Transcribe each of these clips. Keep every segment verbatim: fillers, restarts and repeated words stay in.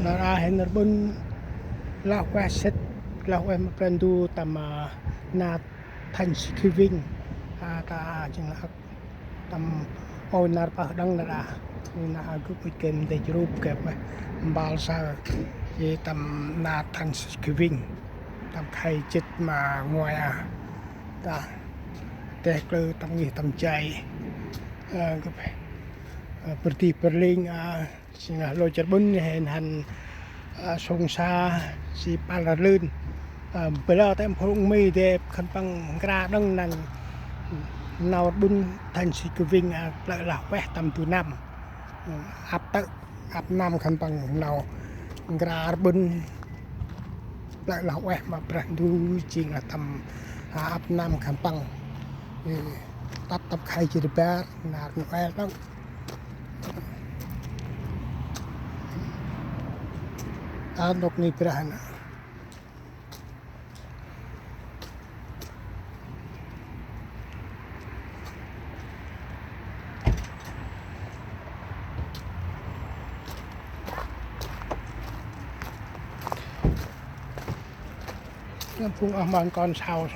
Nar aơ hên nar ƀŭn lah ueh sĭt, lah ueh ma Brah Ndu tâm, a, nar Thanksgiving. A, ta jêng lah tâm ôi nar pơh đŏng nar aơ. Nar aơ gâp ŭch gay ndeh jrup gay mbal saơ. Jêh tâm nar Thanksgiving. Tâm khay jât ma nguay a. Ta. Deh klơ tâm ngih tâm jay. A, gâp, a, bơh dih bơh ling a. Jêng lah lôch rbŭn hên hăn, a, sông sa si pal rlưn. A, bơ lơ tơm phung mi de khân păng nkra đŏng năn nau rbŭn Thanksgiving, a, plơ̆ lah ueh tâm du năm. Ăp tơ̆, ăp năm khân păng nau nkra rbŭn plơ̆ lah ueh ma Brah Ndu jêng lah tâm, a, ăp năm khân păng. Ê, tât tâm khay jêh bar, nar Noel đŏng. Ta nôk ni brah nă. Nâm phung oh mon kon sau.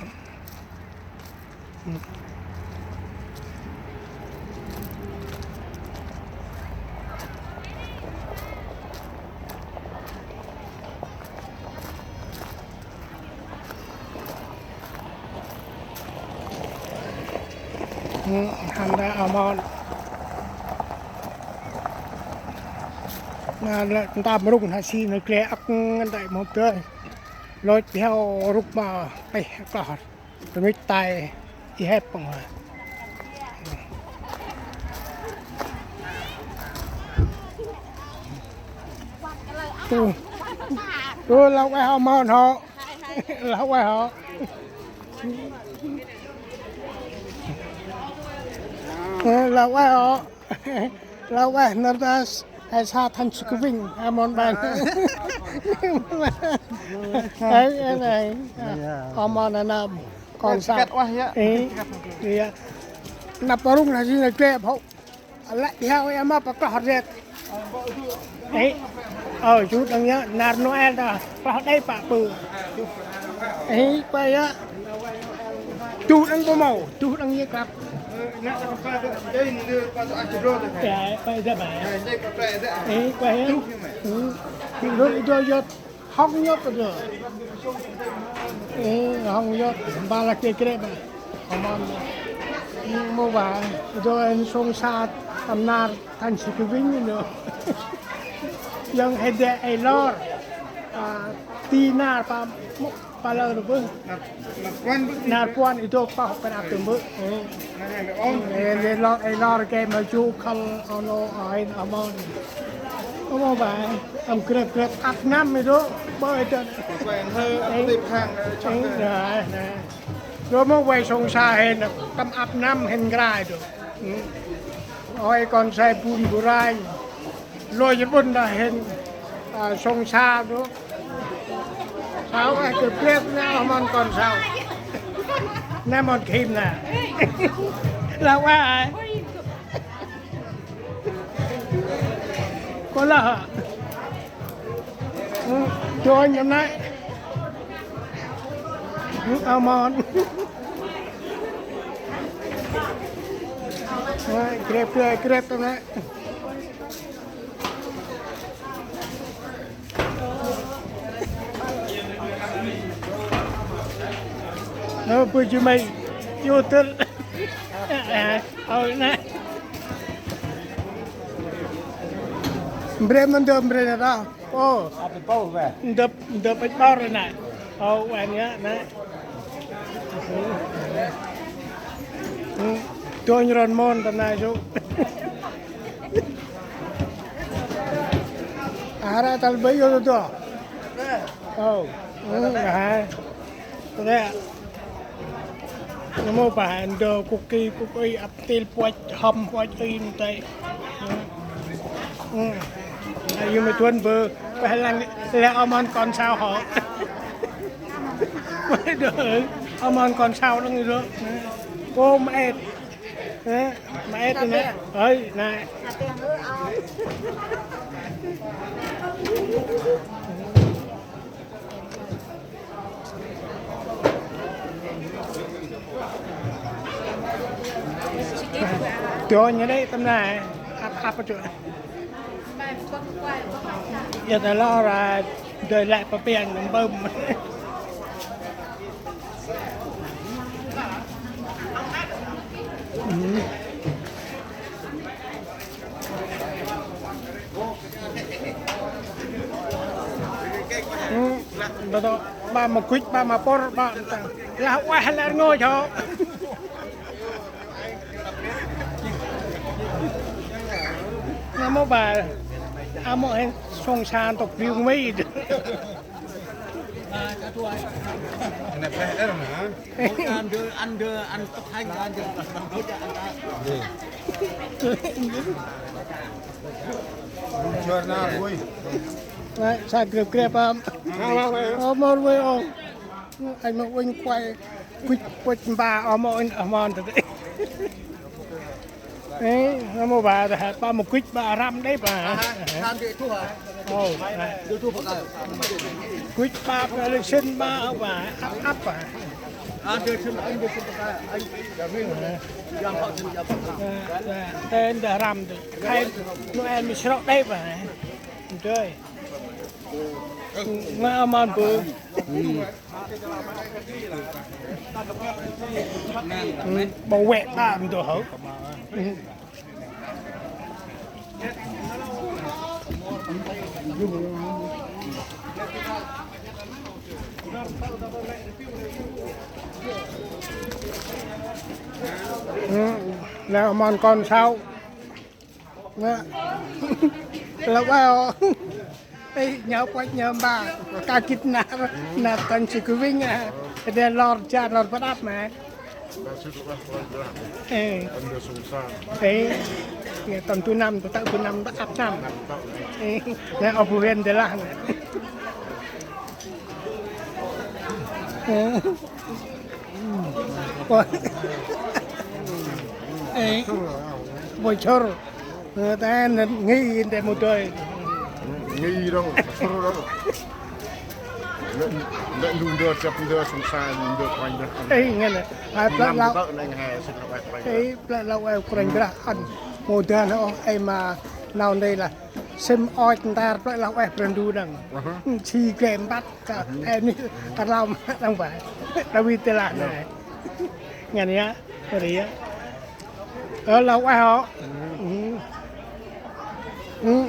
Hăn ta oh mon. Na lĕ ta mrŭng hăn si nơh gle âk ngăn tay mhôp tơi. Lôch heo rŭk ma pêh kloh. Tơmĭt tay i hep păng hă. Ơ, ơ, lah ueh oh mon hŏ. Lah ueh hŏ. Ơ, lah ueh hŏ. Lah ueh nar ta he sa Thanksgiving, oh mon ƀăn. Ê, ê, ê. Oh mon nă nâm. Kon sa. Ê, ê. Năp rŭng lah si nă gle phŏ. Lĕ heo ê ma pa kloh rjet. Ê. Ơ, jut đăng yơh, nar Noel ta kloh đei pă pư. Ê, pa yơh. Jut đăng pa mâu, jut đăng yơh klăp. Ê, pa yơh ba. Ê, pa yơh. Ê, rŭt i do yơh. Hŏng yơh pa yơh. Ê, hŏng yơh, ba lah kê kre ba. Hŏng mâm. Mâu ba, do en sông sa tâm nar Thanksgiving nă. Yang he de ê lor. A, ti nar pa, pa lơ rơ bơh. Nar puăn i dôk pah pơnăp tơm bơh. Ê, ê, lor, ê, lor ke ma ju khăl, oh no, oh, oh mon. Oh mon ba, tâm grep, grep, ăp năm i dôk, bơ i dôk. Ê, ê, nă, nă. Dôk mâu vay sông sa hên, tâm ăp năm hên nkra i dôk. Ôi kon sai bun bu ranh. Lôch rbŭn ta hên, a, sông sa dôk. Sau, a, kơ plep nă, oh mon kon sau. Nă mon khim nă. Lah ueh ai. Kơ lah hă. Ơ, dônh nâm nă. Ơ, oh mon. Ơ, grep, grep, grep nâm nă. Ơ, bơ jư mây, yô tơl. Ơ, nă. Mbre măn dơ mbre nă ta. Ô. Ndơp, ndơp ăch ƀor nă. Ô, ueh yơh nă. Dônh ron mon ta nă su. Ara tal bê yô tô. Ô. Ơ, hai. Tơdê. Nă mâu pa hăn dơ kŭk ki kŭk ơi ăp ntil puăch hŏm puăch ơi nơh tay. Ơ. Ơ. Ơ, yơh mê tuăn bơ. Pah lăng lĕ oh mon kon sau hŏ. Mê dơ. Oh mon kon sau đŏng yơh. Pô mê. Ơ, mê tơ nă. Ơi, nă. Ơ, Dô nhá đê tâm na, ăp ăp a chua. Yơh ta lor a, dơi lĕ pa piăng nâm bơm. Ba ma kuch, ba ma por, ba lah ueh lĕ rngôch hŏ. Nă mô ba, a mô hên sông sa ntŭk biu ngui. Ăn dơ, ăn dơ, ăn tŭk hanh, ăn dơ. Sa grep grep am. Ơ, mor mui ong. Anh mô unh kuai. Kuch, kuch mba, ơ, mô unh, ơ, môn tơ. Ê, nă mô ba, ba ma kuch ba răm đê ba. Ơ, kuch ba, ba lê sĭn ba, ba ăp ăp ba. Tên đa răm đê. Khay Noel mi srok đê ba. Đơi. Ngă mân bơ. Bơ wek ta ndơ hơ. Leo mân kon sau. Lah ueh. Ê, nhao păch nhao mba. Ka gĭt nar, nar tăn si kơ vinh a. Đe lor ja lor bơh đăp ma. Ê. Ê. Nghe tăn tu năm, tu tăk tu năm, tu ăp năm. Ê. Nê, ơ bu hên đe lah nê. Ê. Ê. Bôi chor. Ơ, ta nê nghi ndê mô dơi. Nghi rŏng, sŭr rŏng. Lĕ, lĕ lu ndơ, chăp ndơ, sông sa, lu ndơ, Kôranh Brah. Ê, ngăn nê. Hai plơ̆ lau. Năm tơ̆ nê, hai, sĭt lau, Kôranh Brah. Ê, plơ̆ lau, ê, Kôranh Brah ăn. Mô dơi nê, ơ, ê ma, nau ndê lah. Sĭm ôch ntar plơ̆ lau, ê, Brah Ndu nâng. Aha. Chi gle mbăt, ka, ê, ni, ta lau, nâng ba. Ta vi tê lah nê. Ngăn yơh, ri yơh. Ơ, lau ueh hŏ. Ơ. Ơ.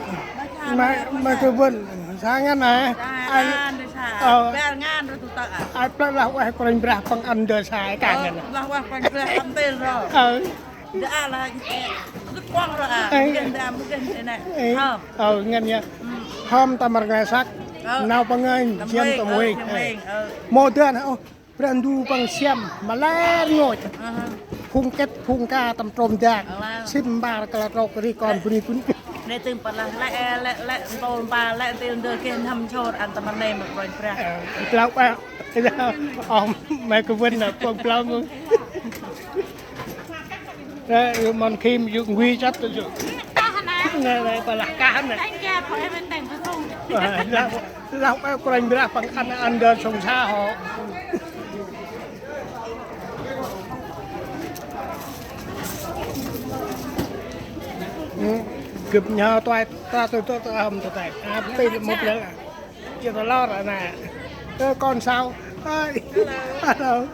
Mai, mai kơ bơn, sa ngăn hả? Sa, ai, ngăn, sa. Ơ. Bar ngăn rồi tụi tao à. Ai plơ̆ lau ueh Kôranh Brah păng ăn đơ sa, ai ka ngăn. Ơ, lau ueh Kôranh Brah ăn tên rồi. Ơ. Đa lah, ơ, quăng rồi à. Ê. Mungkin đa, mungkin thế này. Ê. Hom. Ơ, ngăn yơh. Ơ. Hom ta măr nglay săk. Ơ. Nau păng ngăn, tâm chiêm huêng, tâm ơ, huêng. Chiêm huêng, ơ. Mô dơi nê, ơ. Brah Ndu păng siăm ma lĕ rngôch. Aha. Phung kĕt phung ka tâm trôm dak. Alah. Sĭm mbar kơ la trôk ri kon bri bri. Nê tưng pă lah lĕ, lĕ, lĕ, ntô mba lĕ tê ndơ kê n'hâm nsôr ăn tâm nê ma Kôranh Brah. Ơ, blau, ơ, ơ, ơ, mai kơ vân nê, pông blau mông. Ơ, mân khĭm yŭk ngui chăt tơ yŭk. Nê, nê, pă lah kah nê. Ơ, lah. Lah, ơ, Kôranh Brah păng ăn, ăn đơ sông sa hŏ. Ơ, gâp nhhơ tuai, ta tu tu tu hâm tu tai. A, pê mô plơ̆. Chia ta lor a nê. Ơ, kon sau. Ơi. Hello. Hello.